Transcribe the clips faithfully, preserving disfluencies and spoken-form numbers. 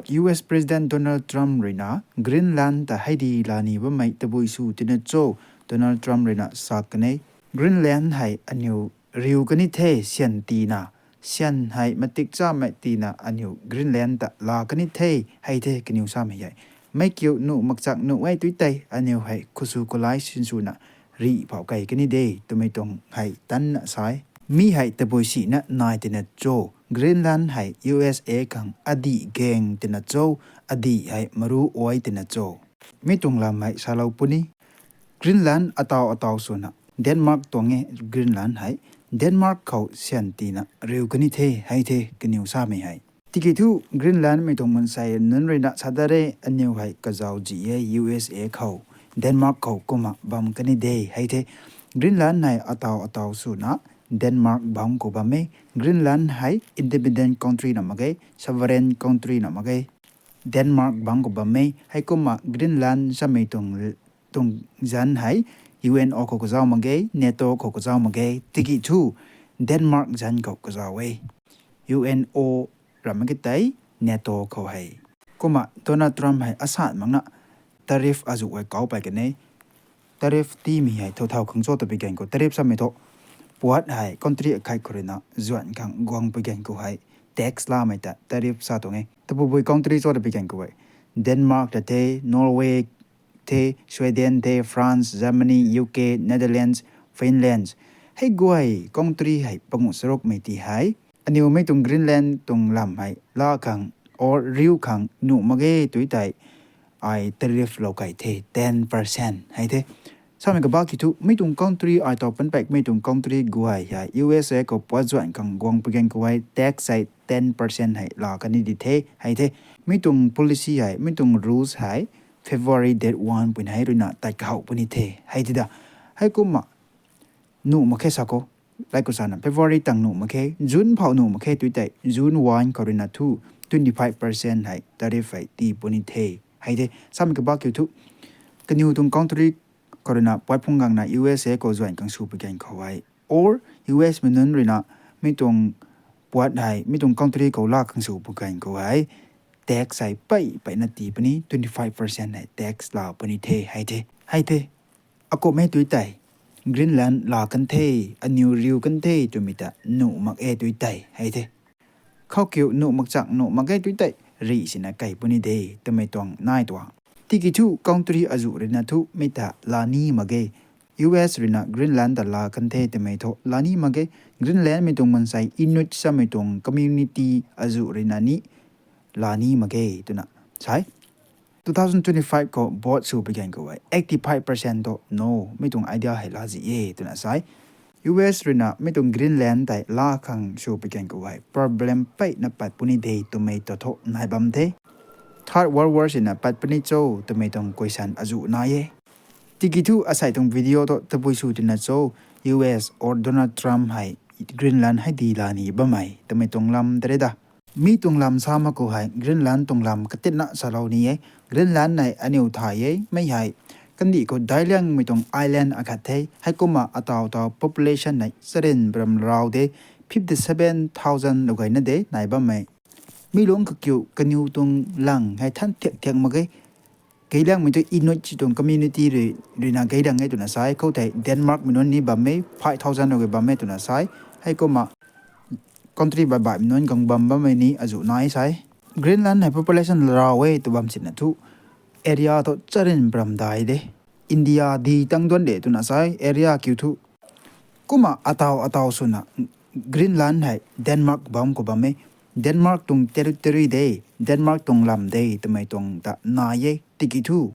U S President Donald Trump ruina Greenland ta heidi lani bammei tabui sw tina cho, Donald Trump ruina sa kan e. Greenland hei aniu riu kani the syan tina, syan hei matik chamei tina aniu Greenland ta la kani the, hei the kaniw samei hei. Mei kiu nuh makchak nuh e tui tei aniu hei khusu kulai sinswna rih phau kei kani de twmei tuang hei tanna sa e. Mi hei tabui sina nai tina cho, Greenland hei U S A khang adih gang tina cho, adih hei maru ai tina cho. Mi tuang lam hei salou puni. Greenland ataw ataw swna Denmark tuang e Greenland hei. Denmark khou syan tina riu kani the, hei the kaniw samei hei. Tiki thu Greenland mei tuang mansei nunc ruina sa dat re, aniu hei kazauh ji e U S A khou, Denmark khou kumna bam kani de, hei the. Greenland hei ataw ataw swna Denmark bam khou bam e. Greenland hei independent country na mak ge, sovereign country na mak ge. Denmark bam khou bam e. Heikumna Greenland samei tuang, tuang zanc hei U N O khou kazauh mak ge, NATO khou kazauh mak ge. Tiki thu Denmark zanc khou kazauh e. U N O ram mak ge tei NATO khou hei. Kumna Donald Trump hei asan makna tariff azuh hei kau pey kan e. Tariff tiimei hei thow thow khang cho tabui gan khou tariff samei thu, puat hei country akhat khou ruina zuan khang guang pui gan khou hei tax lamei ta tariff sa tuang e. Tabubui country cho tabui gan khou hei Denmark ta the, Norway the, Sweden the, France, Germany, U K, Netherlands, Finland. Hei guay country hei panguh charukmei ti hei aniu mei tuang Greenland tuang lam hei la khang or riu khang nuh mak ge tui tei ai tariff lou kei the ten percent hei the. Samei kabak ki thu mi tuang country ai taw panpakmei tuang country guay hei U S A khou puat zuan khang guang pui gan khou hei tax hei ten percent hei la kani di the, hei the. Mi tuang policy hei, mi tuang rules hei February date one pun hei ruina tat kahouh puni the, hei ti da. Heikumna nuh mak khe sa khou, lai khou sana February tang nuh mak khe, June phou nuh mak khe tui tei June one khou ruina thu twenty five percent hei tariff hei tii puni the, hei the. Samei kabak ki thu kaniw tuang country khou ruina puat phung gangna U S A khou zuan khang sw pui gan khou hei or U S mei nunc ruina mi tuang puat hei mi tuang country khou la khang sw pui gan khou hei tax hei pey peyna tii puni, twenty five percent hei tax la puni the, hei the, hei the. Akumhmei tui tei Greenland la kan the, aniu riu kan the twmei ta nuh mak e tui tei, hei the. Khou kiu nuh makchak nuh mak ge tui tei rih sina kei puni de twmei tuang nai tuang. Tiki thu country azuh ruina thu mi ta la ni mak ge. U S ruina Greenland ta la kan the twmei thu la ni mak ge. Greenland mei tuang mansei Inuit samei tuang community azuh ruina ni la ni mak ge twna sa e. Two thousand twenty-five khou vote sw pui gan khou hei eighty five percent thu no, mi tuang idea hei la zi e twna sa e. U S ruina mi tuang Greenland tei la khang sw pui gan khou hei problem peyna pat puni de twmei ta thu nai bam the. Third World War sina pat puni cho twmei tuang question azuh nai e. Tiki thu asei tuang video thu tabui sw tina cho, U S or Donald Trump hei Greenland hei di la ni bammei twmei tuang lam tare da. Mi tuang lam sa mak khou hei Greenland tuang lam katinna salou ni e. Greenland hei aniu thay e, mei hei kandih khou daic liangmei tuang island akhat the. Heikumna ataw ataw population hei charyn bram rau de, fifty seven thousand lou gayna de nai bammei. Mi lungc kakiu kaniw tuang lang hei than thiak thiak mak ge. Gay liangmei tu Inuit si tuang community rui, ruina gay liang e twna sa e. Khou thei Denmark mei nunc ni bam e, five thousand lou gay bam e twna sa e. Heikumna country baih baihmei nunc gang bam bammei ni azuh nai sa e. Greenland hei population rau e tw bam sina thu area thu charyn bram dai de, India di tang duan de twna sa e, area kiu thu. Kumna ataw ataw swna Greenland hei Denmark bam khou bam e. Denmark tuang territory de, Denmark tuang lam de twmei tuang ta nai e. Tiki thu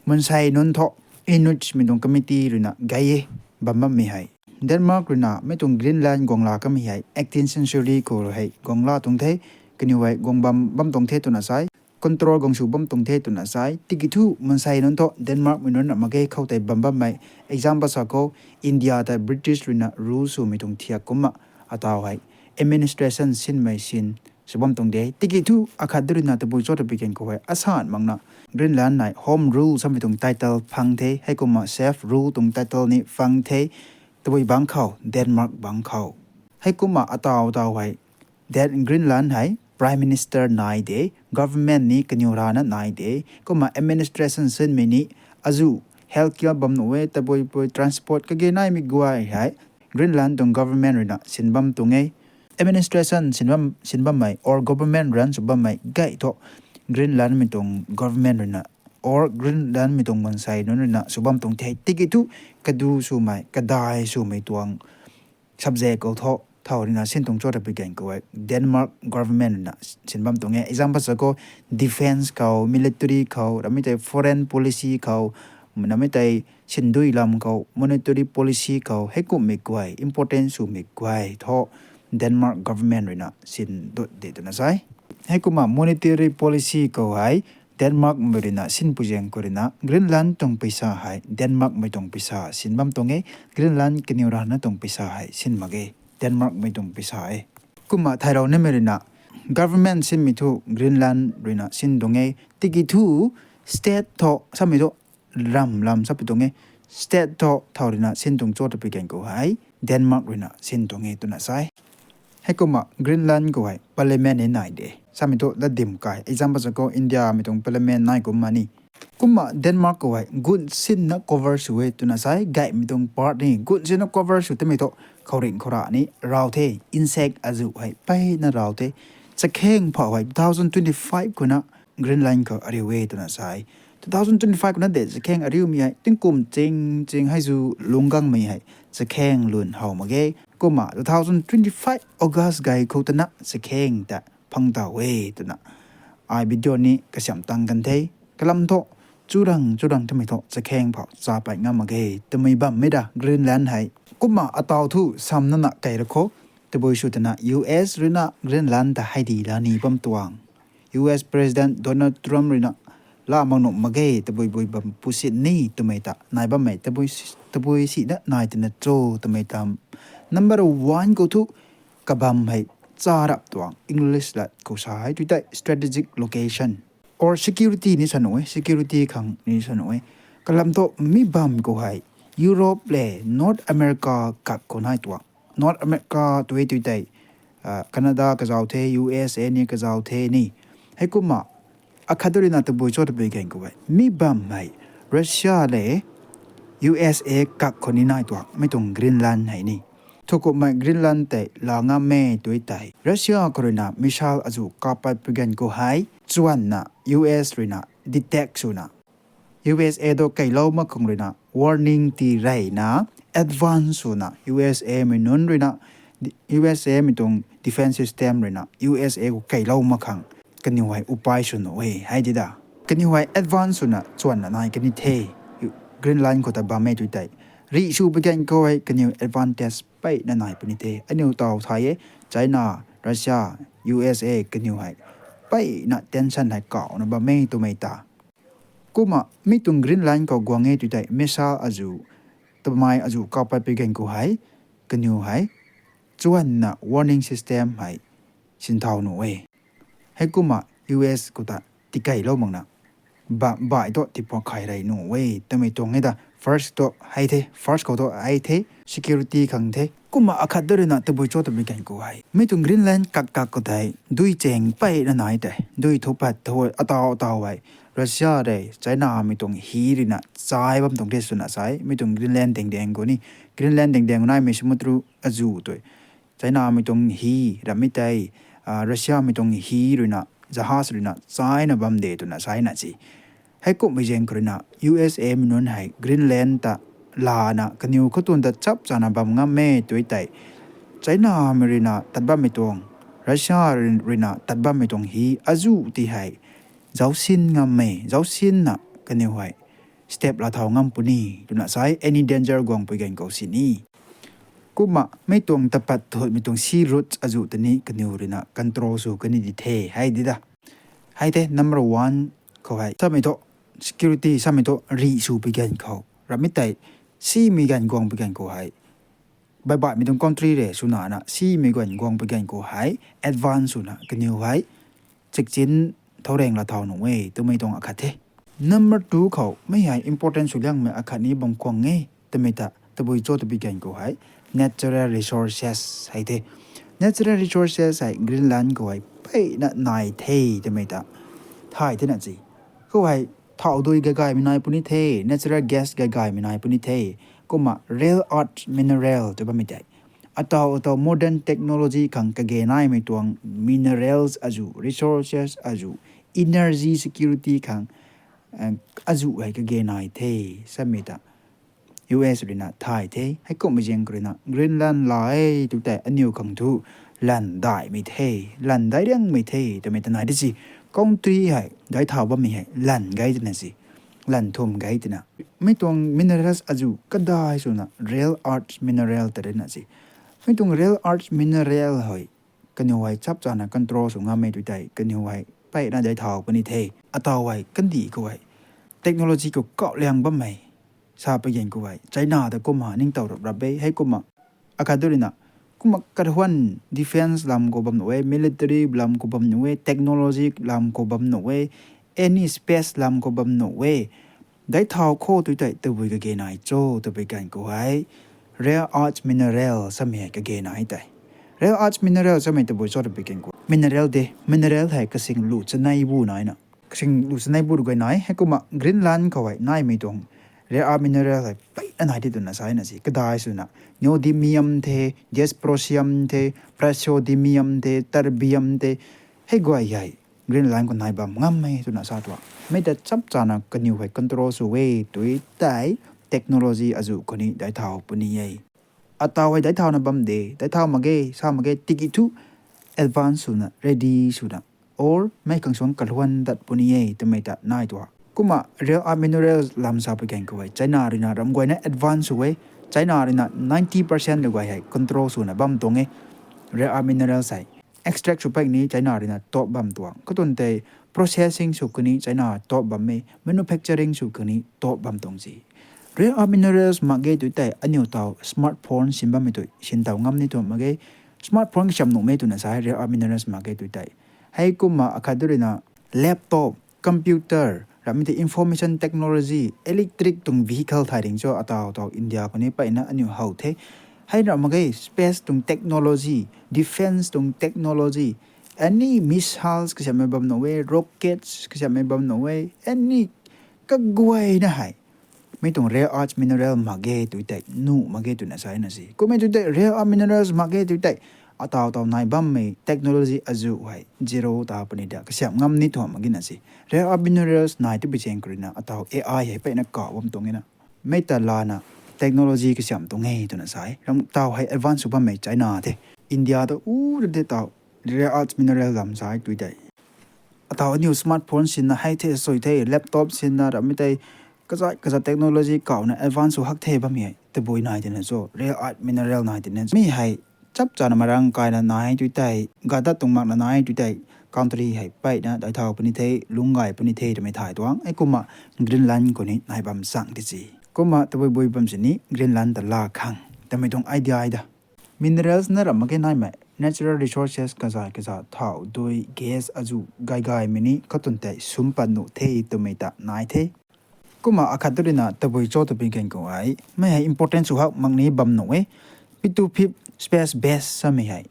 mansei nunc thu Inuit mei tuang community ruina gay e bam bammei hei. Denmark ruina mi tuang Greenland guang la kamei hei eighteenth century khou hei guang la tuang the, kaniw hei guang bam bam tuang the twna sa e. Control guang sw bam tuang the twna sa e. Tiki thu mansei nunc thu Denmark mei nunc na mak ge khou tei bam bammei. Example sa khou India ta British ruina rule swmei tuang thiak kumna ataw hei administration sinmei sin sw bam tuang de. Tiki thu akhat ruina tabui cho tabui gan khou hei asan makna Greenland hei Home Rule samei tuang title phang the, heikumna Self Rule tuang title ni phang the, tabui bangc khou, Denmark bangc khou. Heikumna ataw ataw hei Greenland hei Prime Minister nai de, government ni kaniw rana nai de, kumna administration sinmei ni azu healthcare bam nuh e, tabui pui transport kage naimei guay hei Greenland tuang government ruina sin bam tuang e. Administration sin bam, sin bammei or government run sw bammei gay thu Greenlandmei tuang government ruina or Greenlandmei tuang mansei nunc ruina sw bam tuang the. Tiki thu kadu swmei, kadai swmei tuang subject khou tho, thau ruina sin tuang cho ta pi gan khou hei Denmark government ruina sin bam tuang e. Example sa khou defence khou, military khou, ramei tei foreign policy khou, namei tei sindui lam khou, monetary policy khou, heikumhmei guay, important swmei guay tho Denmark government ruina sin dut de twna sai. Heikumna monetary policy khou hei Denmarkmei ruina sin puzaeng khou ruina Greenland tuang paisa hei Denmarkmei tuang paisa sin bam tuang e, Greenland kaniw rana tuang paisa hei sin mak ge, Denmarkmei tuang paisa e. Kumna thailou nimei ruina government sinmei thu Greenland ruina sin tuang e, tiki thu state tho samei thu ram lam sa pi tuang e, state tho thau ruina sin tuang cho ta pi gan khou hei Denmark ruina sin tuang e twna sai. Heikumna Greenland khou hei parliament ni nai de. Samei thu latdim kai. Example sa khou Indiamei tuang parliament nai kumna ni. Kumna Denmark khou hei gun sinna cover sw e twna sai. Gaymei tuang part ni gun sinna cover sw tamei thu khouringh khoura ni raw the. Insect azu hei mpeyna raw the. Chakheng phau hei two thousand twenty-five khouna Greenland khou ariu e twna sai. Two thousand twenty-five khouna de chakheng ariumei hei tingkum ching ching hei zu lungc gangmei hei chakheng lun how mak ge. Kumna two thousand twenty-five August gay khou tana chakheng ta phang taw e twna ai video ni kasiam tang kan the. Kalam thu churang churang tamei thu chakheng phau cha pat ngam mak ge twmei bammei da Greenland hei. Kumna ataw thu sam nana kei ra khou tabui sw tana U S ruina Greenland ta hei di la ni bam tuang. U S President Donald Trump ruina la mak nuh mak ge tabui bui bam pusit ni twmei ta nai bammei tabui si, tabui sina nai twna cho twmei tam. Number one khou thu kabam hei charap tuang English lat khou sa hei tui tei strategic location or security ni sa nuh e, security khang ni sa nuh e. Kalam thu mi bam khou hei Europe le North America kak khou nai tuang. North America tui tui tei Canada kazau the, U S A ni kazau the ni. Heikumna akhat ruina tabui cho tabui gan khou hei mi bam hei Russia le U S A kak khou ni nai tuang mei tuang Greenland hei ni. Thukumhmei Greenland tei la ngam e tui tei Russia khou ruina missile azu kap pat pi gan khou hei chuanna U S ruina detect swna U S A tu keilou mak khang ruina warning ti reyna advance swna U S A mei nunc ruina U S A mei tuang defence system ruina U S A khou keilou mak khang kaniw hei upai sw nuh e hei di da. Kaniw hei advance swna chuanna nai kani the. Greenland khou ta bam e tui tei rih sw pi gan khou hei kaniw advantage mpeyna nai puni the. Aniu taw thay e, China, Russia, U S A kaniw hei mpeyna tension hei kawna bam e twmei ta. Kumna mi tuang Greenland khou guang e tui tei missile azu, tamei azu kap pat pi gan khou hei kaniw hei chuanna warning system hei sinthau nuh e. Heikumna U S khou ta tikeilou makna ba, bai tu tipuak khay rey nuh e twmei tuang e da. First tu hei the, first khou tu hei the, security khang the. Kumna akhat tu ruina tabui cho tabui gan khou hei mi tuang Greenland kak kak khou tei dui chaeng mpeyna nai tei dui thu pat thu ataw ataw hei Russia rei Chinamei tuang hi ruina chai bam tuang the swna sai. Mi tuang Greenland dengdeng khou ni, Greenland dengdeng khou naimei samudra azu tui Chinamei tuang hi ramei tei Russiamei tuang hi ruina jahaz ruina chaina bam de twna saina si. Heikumhmei zaeng khou ruina U S A mei nunc hei Greenland ta lana kaniw khou tun ta chap chana bam ngam e tui tei Chinamei ruina tat bammei tuang, Russia ruina tat bammei tuang hi azu ti hei zaucsin ngam e, zaucsinna kaniw hei step laa thau ngam puni twna sai. Any danger guang pui gan khou sini. Kumna mei tuang tapat thutmei tuang sea route azu tani kaniw ruina control sw kani di the hei di da. Hei the number one khou hei samei thu security samei thu rih sw pi gan khou ramei tei simei gan guang pi gan khou hei baibaihmei tuang country re swna na simei gan guang pi gan khou hei advance swna kaniw hei chikchin thau reng laa thau nuh e twmei tuang akhat the. Number two khou mei hei important sw liangmei akhat ni bam khwang e twmei ta tabui cho tabui gan khou hei natural resources hei the. Natural resources hei Greenland khou hei peyna nai the twmei ta thay thena si. Khou hei thau dui gaygaymei nai puni the, natural gas gaygaymei nai puni the, kumna rare earth mineral tw bammei tei ataw ataw modern technology khang kage naimei tuang minerals azu, resources azu, energy security khang azu hei kage nai the samei ta U S ruina thay the. Heikumhmei zaeng khou ruina Greenland la e tw tei aniw khang thu lan daihmei the, lan dai riangmei the twmei ta nai di si. Country hei daic thau bammei hei lan gay twna si, lan thum gay twna. Mi tuang minerals azu kadai swna rare earth mineral ta ruina si. Mi tuang rare earth mineral hei kaniw hei chapchana control sw ngammei tw tei kaniw hei peyna daic thau puni the. Ataw hei kandih khou hei technology khou kauhliang bammei sa pui gan khou hei China ta kumna ningtow rap rap e. Heikumna akhat du ruina kumna kahuan defence lam khou bam nuh e, military lam khou bam nuh e, technology lam khou bam nuh e, any space lam khou bam nuh e. Daic thau kho tw tei tabui kage nai cho tabui gan khou hei rare earth mineral samei hei kage nai tei. Rare earth mineral samei tabui cho tabui gan khou mineral de, mineral hei kasing lu chanei bu naina, kasing lu chanei bu rui gay nai. Heikumna Greenland khou hei naimei tuang rare earth mineral hei peyna nai di twna sa na si. Kadai swna neodymium the, dysprosium the, praseodymium the, terbium the, hei guay hei Greenland khou nai bam ngammei twna sa tuang. Mi ta chapchana kaniw hei control sw e tw tei technology azu khou ni daic thau puni e. Ataw hei daic thauna bam de, daic thau mak ge sa mak ge tiki thu advance swna, ready swna, or mei khang suang kahuan dat puni e twmei ta nai tuang. Kumna rare earth minerals lam sa pui gan khou hei China ruina ram guayna advance sw e. China ruina ninety percent rui guay hei control swna bam tuang e. Rare earth minerals hei extract sw pey ni China ruina top bam tuang. Katuang tei processing sw kani China top bam e, manufacturing sw kani top bam tuang si. Rare earth minerals mak ge tw tei aniw taw smartphone sin bammei tu sin taw ngam ni tuang mak ge. Smartphone kasiam nuhmei twna sa e rare earth minerals mak ge tw tei. Heikumna akhat du ruina laptop, computer, ramei tei information technology, electric tuang vehicle thay ring cho ataw taw India khou ni peyna aniw how the. Hei ram mak ge space tuang technology, defence tuang technology, any missiles kasiammei bam nuh e, rockets kasiammei bam nuh e, any kaguayna hei mi tuang rare earth mineral mak ge tw tei nuh mak ge twna sa na si. Kumei tw tei rare earth minerals mak ge tw tei ataw taw nai bammei technology azu hei zero ta puni da kasiam ngam ni tuang mak ge na si. Rare earth minerals nai tw pui zaeng khou ruina ataw A I hei peyna kauh bam tuang e na. Mi ta lana technology kasiam tuang e twna sa e. Ram taw hei advance sw bammei China the. India ta u de taw rare earth mineral lam sa e tw tei. Ataw aniw smartphone sinna hei the, sui the, laptop sinna ramei tei kazat kazat technology kauna advance sw hak the bammei hei tabui nai tina cho, rare earth mineral nai tina. Mi hei chapchana marang kaina nai tw tei, gadat tuang makna nai tw tei, country hei peyna daic thau puni the, lungc gay puni the twmei thay tuang. Heikumna Greenland khou ni nai bam chang ti si. Kumna tabui bui bam sini Greenland ta la khang twmei tuang idea da. Minerals na ram mak ge naimei natural resources kazat kazat thau dui gas azu gaygaymei ni katuang tei sum pat nuh the twmei ta nai the. Kumna akhat du ruina tabui cho tabui gan khou hei mi hei important sw hak mak ni bam nuh e. P two P space base samei hei,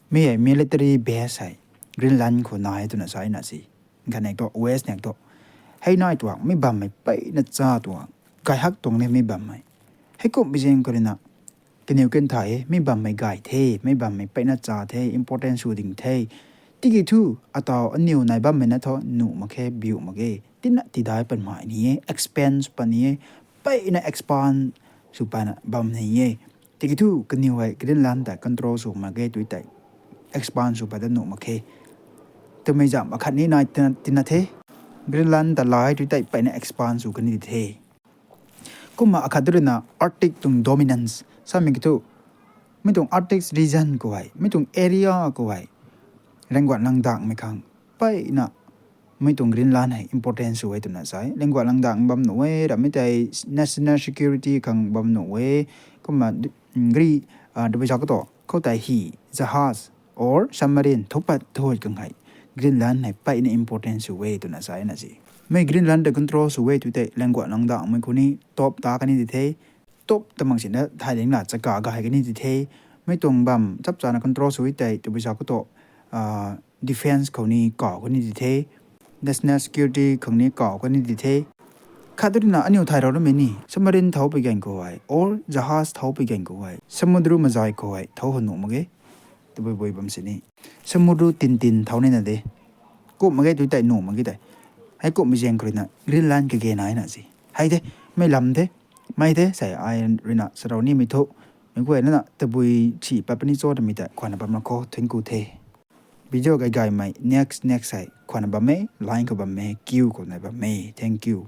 mi hei military base hei Greenland khou nai twna sa na si. Ganek tu U S nek tu hei nai tuang mi bammei peyna cha tuang, gay hak tuang ni mi bammei. Heikumhmei zaeng khou ruina kaniw kan thay e, mi bammei gay the, mi bammei peyna cha the, important sw ding the. Tiki thu ataw aniw nai bammei na thu nuh mak khe, biu mak ge. Tina tidai pan mai ni e, expand sw pan ni e, peyna expand sw pana bam ni e. Tiki thu kaniw hei Greenland ta control sw mak ge tw tei, expand sw pat da nuh mak khe twmei zam akhat ni nai tina, tina the. Greenland ta la e tw tei peyna expand sw kani di the. Kumna akhat du ruina Arctic tuang dominance samei ki thu, mi tuang Arctic region khou hei, mi tuang area khou hei raengguat langdakmei khang peyna mi tuang Greenland hei important sw e twna sa e. Raengguat langdakmei bam nuh e, ramei tei national security khang bam nuh e. Kumna gri, tabui sa khou tu khoutei hi, jahaz or submarine thupat thuy khang hei Greenland hei peyna important sw e twna sa na si. Mi Greenland ta control sw e tw tei raengguat langdakmei khou ni top ta kani di the. Top ta mak sina thai ding la chaka gay kani di the. Mi tuang bam chapchana control sw e tei tabui sa khou tu defence khou ni kaw kani di the, national security khou ni kaw kani di the. Khat tu ruina aniu thay rau namei ni submarine thau pui gan khou hei or jahaz thau pui gan khou hei samudru mazai khou hei thau hou nuh mak ge. Tabui bui bam sini samudru tin tin thau nina de. Kumh mak ge tu tei nuh mak ge tei. Hei kumhmei zaeng khou ruina Greenland kage naina si hei de, mei lam the, mei the sei ai ruina sarau nimei thu, mei guay nana tabui chi pat puni cho twmei tei khwanna bam ra kho, thank you the. Video gay gaymei next next hei khwanna bam e, line khou bam e, queue khou nai bam e, thank you.